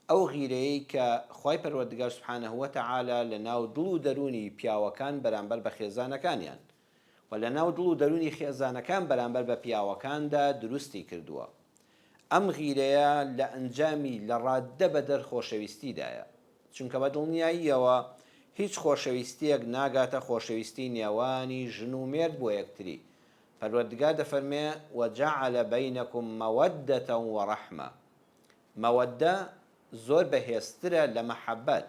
ئەو غیرەیەی کە خوای پەروەردگار سبحانە وتعالی لە ناو دڵ و دەروونی پیاوەکان بەرامبەر بە خێزانەکانیان و لە ناو دڵ و دەروونی خێزانەکان بەرامبەر بە پیاوەکاندا دروستی کردووە. ئەم غیرەیە لە ئەنجامی لە ڕاددە بەدەر خۆشەویستیدایە. چونکە بە دڵنیاییەوە هیچ خۆشەویستییەک ناگاتە خۆشەویستی نێوانی ژن و مێرد بۆ یەکتری. پەروەردگار دەفەرمێ، وجعل بینکم مودە ورحمە. مەوەدە زۆر بەهێزترە لە مەحەبەت.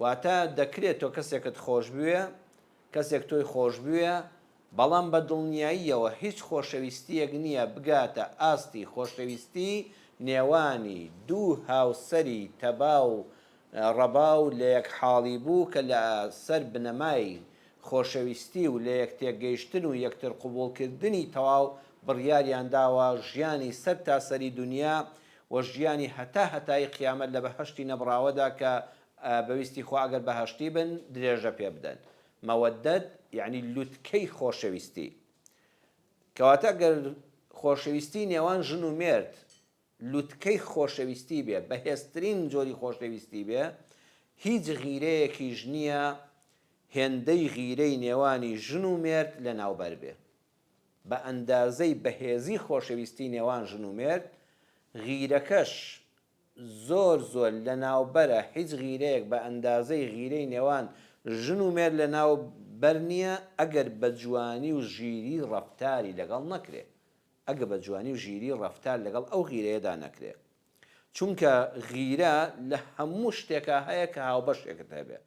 واتە دەکرێت تۆ کەسێکت خۆشبوێ، کەسێک تۆی خۆشبوێ، بەڵام بە دڵنیاییەوە هیچ خۆشەویستییەک نییە بگاتە ئاستی خۆشەویستی نێوانی دوو هاوسەری تەبا و ڕەبا و لەیەکحاڵیبوو کە لە سەر بنەمای خۆشەویستی و لەیەکتێگەیشتن و یەکتر قبوڵکردنی تەواو بڕیاریان داوە ژیانی سەر تا سەری دونیا و ژیانی هەتا هەتایی قیامەت لە بەهەشتی نەبڕاوەدا کە بە ویستی خوا ئەگەر بەهەشتی بن درێژە پێ بدەن. مەوەدەت یەعنی لوتکەی خۆشەویستی. کەواتە گەر خۆشەویستی نێوان ژن و مێرد لوتکەی خۆشەویستی بێ، بەهێزترین جۆری خۆشەویستی بێ، هیچ غیرەیەکیش نییە هێندەی غیرەی نێوانی ژن و مێرد لەناوبەر بێ. بە ئەندازەی بەهێزی خۆشەویستی نێوان ژن و مێرد، غیرەکەش زۆر زۆر لەناوبەرە، هیچ غیرەیەک بە ئەندازەی غیرەی نێوان ژن و مێرد لەناو بەر نییە ئەگەر بە جوانی و ژیری ڕەفتاری لەگەڵ نەکرێ. ئەگە بە جوانی و ژیری ڕەفتار لەگەڵ ئەو غیرەیەدا نەکرێ. چونکە غیرە لە هەموو شتێکا هەیە کە هاوبەشێکت هەبێ.